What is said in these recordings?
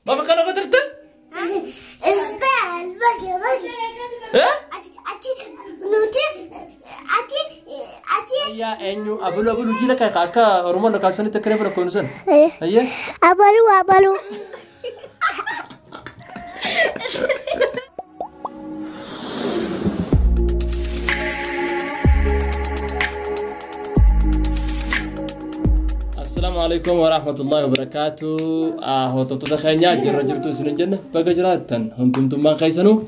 Maaf akkana godharte? Istaan bagi bagi. Eh? Ati ati nuti ati ati. Yaa eenyu abalu abalu jila kee akka Oromoon lakkaa'isanitti akka reefu lakkoofnu sana. Ayyee. Abalu abalu. Assalaamu alaikum wa rahmatullahi wa barakaatu. Hordoftoota keenya jirra jirtu isin jenne baga jiraattan hundumtummaan keessanuu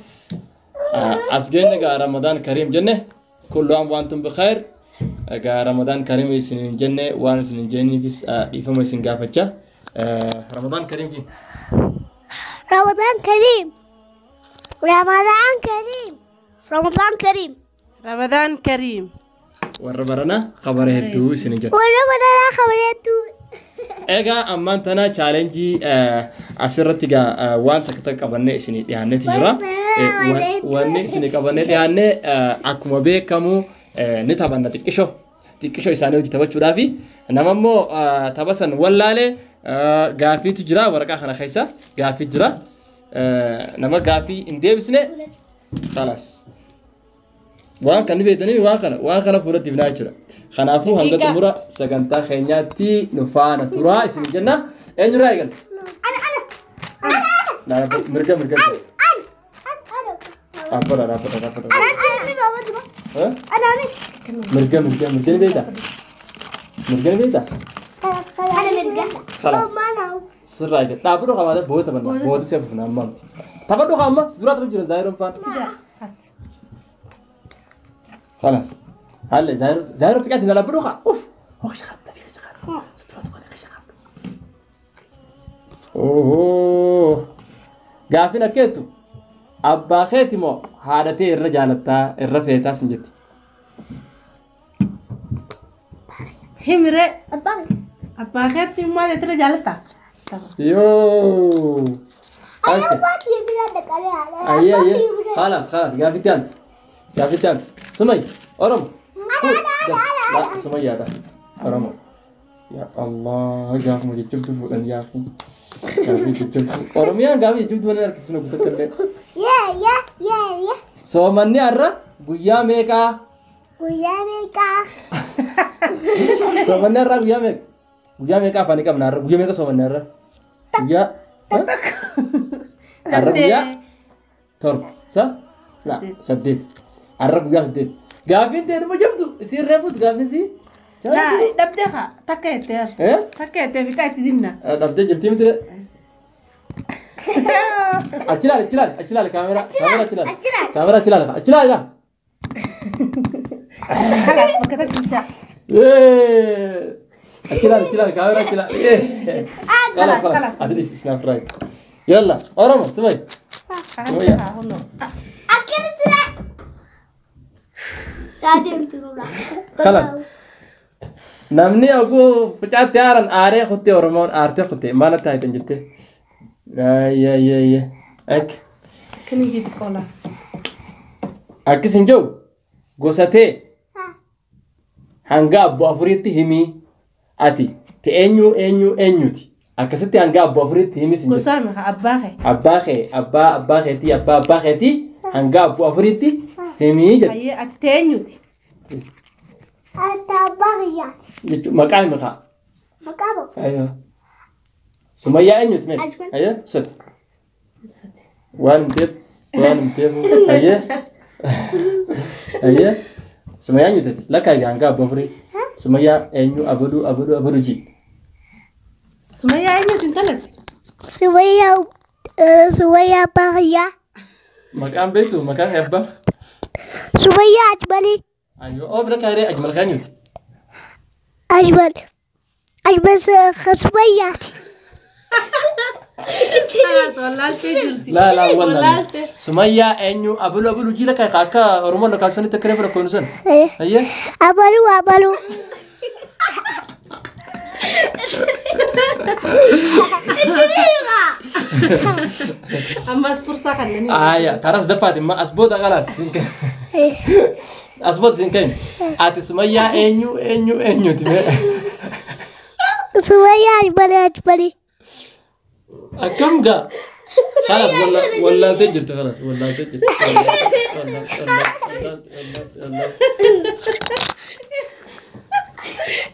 as geenne gaa Ramadaan Kariim jenne kullu aam wa antum bikhair. Egaa Ramadaan Kariim isin jenne waan isin jenniifis dhiifama isin gaafachaa. Ramadaan Kariim jin. Ramadan Kareem. Ramadan Kareem. Ramadan Kareem. Ramadaan Kariim. Warra barana khabara hedduu isin jenna. Warra baranaa khabareetu. Egaa ammaan tana chaalenjii asirratti gaa waan takka takka qabannee isinii dhiyaanneeti jira. Wanni isinii qabannee dhiyaanne akkuma beekamu ni taphanna xiqqisho. Xiqqisho isaanii hojii taphachuudhaafi nama immoo tapha san wallaalee gaaffiitu jira waraqaa kana keessa gaaffii jira. Nama gaaffii hin deebisne khalas. Waan kan beektanii waan kana fuulatti ibnaa jechuudha. Kanaafuu hanga xumura sagantaa keenyaatti nu faana turaa isin jenna. Eenyurraa eegalla? Ana ana. Ana ana. Mirga mirga. Ana ana. Dhaabbata dhaabbata dhaabbata. Ana ana baba duba. Ana ana. Mirga mirga mirga ni beektaa? Mirga ni beektaa? Ana mirga. Khalas. Sirraa eegalla. Dhaabbatu qabaata booda taphanna. Booda si hafuufna amma miti. Taphadhu amma si duraa tapha jira Zaayiroon faana. خلاص هلا زايرو زايرو في قاعد لا بروخه اوف هو شغال في شغال سترات ولا شغال اوه قافنا كيتو ابا خيتمو هادتي الرجالتا الرفيتا سنجتي Himre. Abbaa. Abbaa keetti maal itti jaalatta? يو Abbaa kiyya bira dhaqaree haadha. اي اي خلاص خلاص قافي انت قافي انت سمي أرم. لا سمي هذا أرم. يا الله قاف مجيب جبت فوق يا أخي. قاف جبت أرم يا قاف جبت وأنا أركز شنو كنت أتكلم. يا يا يا يا. سومني أرى قيا ميكا. قيا ميكا. سومني أرى قيا ميك. قيا ميكا فاني كم نار قيا ميكا سومني أرى. قيا. أرى قيا. ترب صح؟ لا سديد. أرى قيا سديد. Gaaffiin ta'e nama jabdu isiin reefus gaaffiin si. Laa dhabdee haa takka jettee. Takka jettee ficaa itti dibna. Dhabdee jirti miti. Achi ilaali achi ilaali achi ilaali kaameraa kaameraa achi ilaali kaameraa achi ilaali achi ilaali. Kalaas bakka takka ficaa. Achi ilaali achi ilaali kaameraa achi ilaali. Kalaas kalaas ati dhis isnaaf raayit. Yalla Oromo sumay. خلاص namni oguu ficaatti aaran aaree kuttee Oromoon aartee kuttee maal taa'e jettee ayyaayyaayya akka Kini jiiti qola. Akkas hin jiru gosatee hanga abbaa afuriitti himii ati te eenyu eenyu eenyuti akkasitti hanga abbaa afuriitti himis hin jiru. Gosaa maka abbaa kee. Abbaa kee abbaa abbaa keetii abbaa abbaa keetii hanga abbaa afuriitti himii jedhe. Ayyee ati te eenyuti. Ati abbaa kiyyaati. Jechuun maqaan maqaa. Maqaa boo. Ayyoo. Sumayyaa eenyuti mee? Ayyee sadi. Waan himteef waan himteef ayyee. Ayyee. Sumayyaa eenyuti lakkaa egaa hanga abbaa afurii. Sumayyaa eenyu abaduu abaduu abaduu ji. Sumayyaa eenyuti intalatti? Sumayyaa Sumayyaa abbaa kiyyaa. Maqaan beektu maqaan abbaa. Sumayyaa Ajmalii. Ayyoo oof lakkaa hiree Ajmal keenyuti. Ajmal Ajmal Sumayyaati. Kalaas wallaaltee jirti. Laa laa wallaalte. Sumayyaa eenyu abaluu abaluu jila kee akka Oromoon lakkaa'isanitti akka reefu lakkoofnu sana. Ayyee. Abaluu abaluu. Ammas fursaa kanneen. Aya taras daffaati ma as booda kalaas. As booda siin kennu. Ati Sumayyaa eenyu eenyu eenyuti mee? Sumayyaa Ajmalii Ajmalii. Akkam gaa? خلاص ولا تجرت خلاص ولا تجرت ولا ولا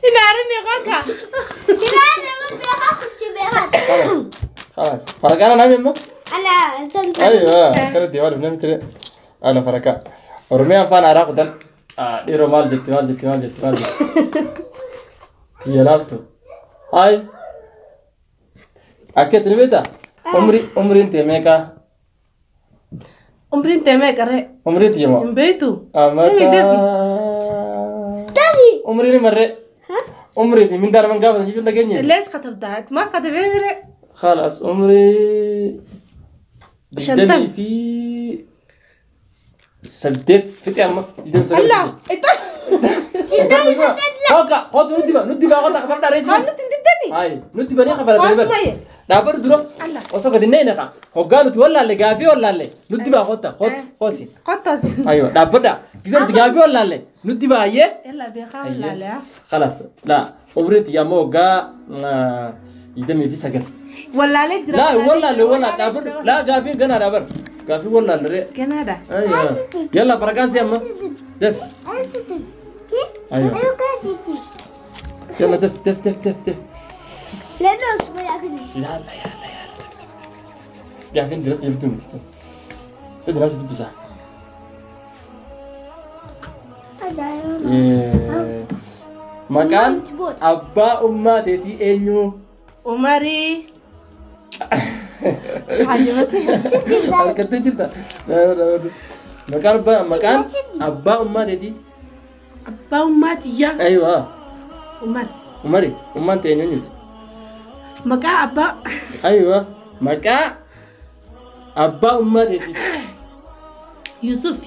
Ilaalini qoka. خلاص خلاص فرقانا نعم يما ايوه كانت ديوان بنعمل تري انا فرقا ورمي فانا راقدا ديرو مال جت مال جت مال جت مال جت تي لابتو هاي اكيد نبيتا عمري انت ميكا Umriin tee meeqa ree? عمري انت يما Hin beektu. امتا عمري مره عمري في من دار من قابل نجيب لك ليش كتبتها؟ ما كتبت ree. خلاص عمري شنطة. في سديت في كم قدام سديت Allah. Itti. هوكا خد ندي بقى ندي بقى خد خبرنا رئيس Waan nuti hin dibdani. هاي ندي بقى خبرنا Waa رئيس sumaye. دابر درو Allah. وصف دينا نقا هوغا نتي ولا اللي غافي ولا اللي ندي بقى خد خد خد Qottas. ايوه دابر دا كذا غافي ولا اللي ندي بقى يه Yalla beekaa wallaalaa. خلاص لا عمري يا موغا يدمي في سكن Wallaalee jira. لا ولا اللي ولا دابر لا غافي غنا دابر غافي ولا اللي Ganaadha. ايوه يلا بركان يا دف ايوه يلا دف دف دف دف دف لا لا يا لا يا لا يا فين درس يبتو متى درس تبسا مكان ابا امتي انيو Umarii. Haji Masih. كنت جبتها مكان ابا مكان ابا امتي Abbaa ummaatiyyaa. ايوه Umar. عمري امتي انيو Maqaa abbaa. ايوه مكان ابا امتي Yusuf.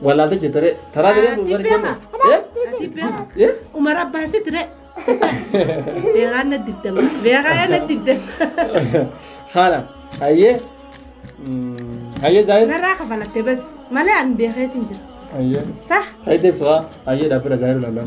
ولا تجي ترى ترى Ati beekaa. ايه Ati beekaa. ايه Umar Abbaasit ree. Beekaa na dibdama. Beekaa na dibdama. خلاص هيا هيا زايد Narraa kafalatte bas. Malee ani beekeetiin jira. هيا Sah? هيا ديب صغار هيا دابر زايد ولا لا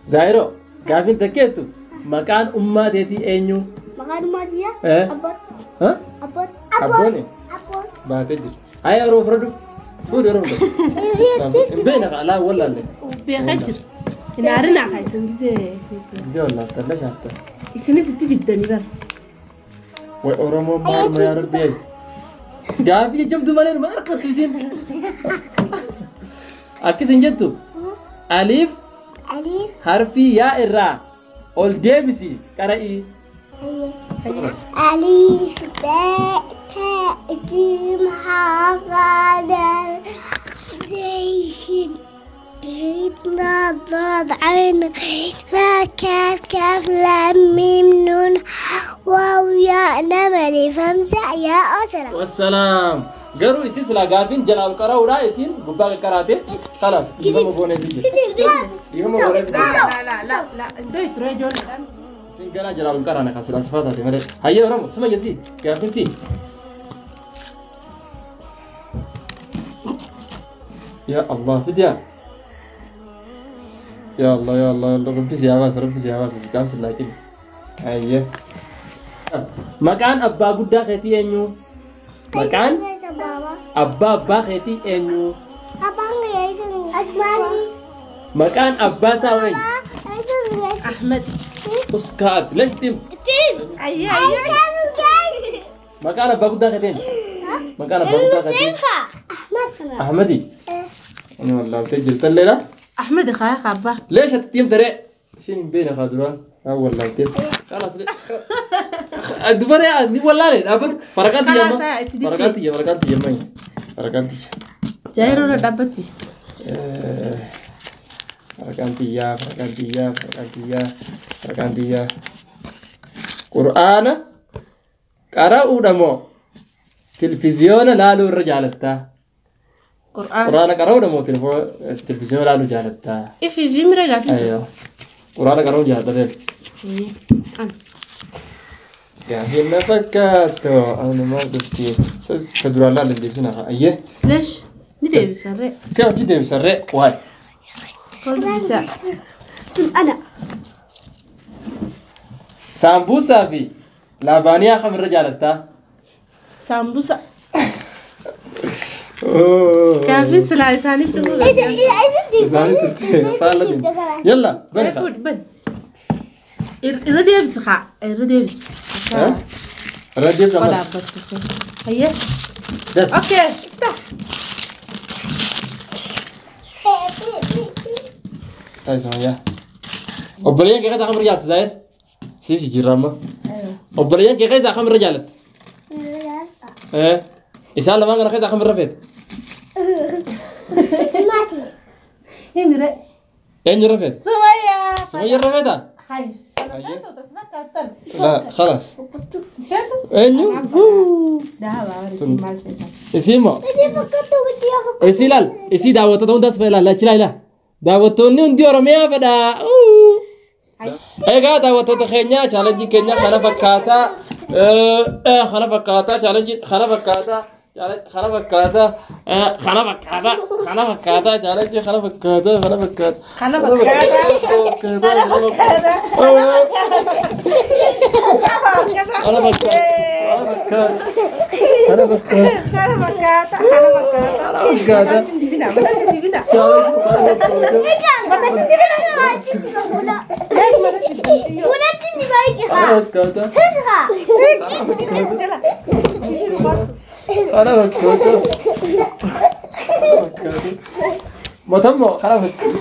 زايرو قافين تكيتو مكان أمة ديتي أنيو إيه ها أبوني باتجي هيا رو فردو فود رو بينك لا ولا لا Beekaa jira. Inaarinaa kaa isin gisee. زي ولا تلاش حتى Isinis itti dibdanii bara. وأورمو مال يا ربي قافي جبتو مالين ما أركضت زين أكيد جبتو ألف حرفي يا الراء أول ديبسي قرأي ألف باء تاء جيم حاء دال زي جيتنا ضاد عين فاء كاف كاف لام ميم نون واو ياء لام ألف همزة ياء أسرة. والسلام قروا يسين سلا قافين جلال قرأوا را يسين قباق قرأته خلاص يبقى مبوني بيجي يبقى مبوني بيجي لا لا لا لا iddoo itti ijoolleedhaan. يسين قرأ جلال قرأ أنا خلاص صفاتها مرة هيا رمو سمع يسي قافين سي يا الله فديا يا الله يا الله يا الله ربي سياباس ربي سياباس كامس لكن هيا مكان أبا قدا خيتي أنيو مكان أبا أبا خيتي أنيو مكان أبا ساوي Ahmed. أسكت ليش تم Ayyaa ayyaa. مكان أبا قدا خيتي مكان أبا قدا خيتي أحمدي أنا والله تجي الليلة Ahmed kaa abbaa. ليش هتتيم ترى شين بين خضرة أول لا تيم خلاص الدبر يا ولا لا أبر فرقات يا خلاص، ما اتدبتي. فرقات يا فرقات يا ماي فرقات Jaayiroon dhaabbatti. فرقات يا فرقات يا فرقات يا فرقات يا قرآن قرأوا دمو تلفزيون لالو الرجال تا Qur'aan. قرآن قرأوا دمو تلفزيون لالو جالتا Ifi fi mira gaafii. أيوه قرآن قرأوا جالتا An. يا هنا فكاتو أنا ما قلت تدرى لا اللي فينا أيه Leesh. deebisarree. Kee achi deebisarree waay. Kol dubbisa. أنا Saambuusaa fi laabaaniyaa kamirra jaalattaa? Saambusa. Gaaffiin silaa isaaniif dhufuu إذا إذا Isaaniif turte faalla deemu. Yalla bani kaa. Fuudh bani. Irra deebisi kaa. Irra deebisi. Irra deebisa Qola ammas. dhaabbattu. Hayyee. Daf. Okay. Iftah. Taa'isa wayyaa. Obboleeyyan kee keessaa kamirra jaalatta Zaahir? Siif jijjiirraa amma. Obboleeyyan kee keessaa kamirra jaalatta? Isaan lamaan kana keessaa kamirra feete? ماتي Himire. Eenyurra feete? Sumayyaa. Sumayyaarra feetaa? Hay. Hayyee. Tasfakkaattan. La خلاص. Feetu. Eenyu? Dahabaa warri maal seetan. Isii immoo? إذا فكرت بدي أخذ Isii ilaal. Isii daawwattoota hundaas fedha ilaal. Achi ilaal. Daawwattoonni hundi Oromiyaa fedha. Egaa daawwattoota keenya chaalenjiin keenya kana fakkaata. Kana fakkaata chaalenjiin kana fakkaata. Kana fakkaata. Kana fakkaata. Kana fakkaata chaalenjii kana fakkaata. Kana fakkaata. Kana fakkaata. Kana fakkaata. Kana fakkaata. Kana fakkaata. Kana fakkaata. Kana fakkaata. Kana fakkaata. Mataatti dibina. Mataatti dibina. Chaalenjii kana fakkaata. Mataatti dibina. Lees mataatti dibina. ولا تدي بايك Kana fakkaata. Jala. Kana fakkaata. Matammoo kana fakkaata.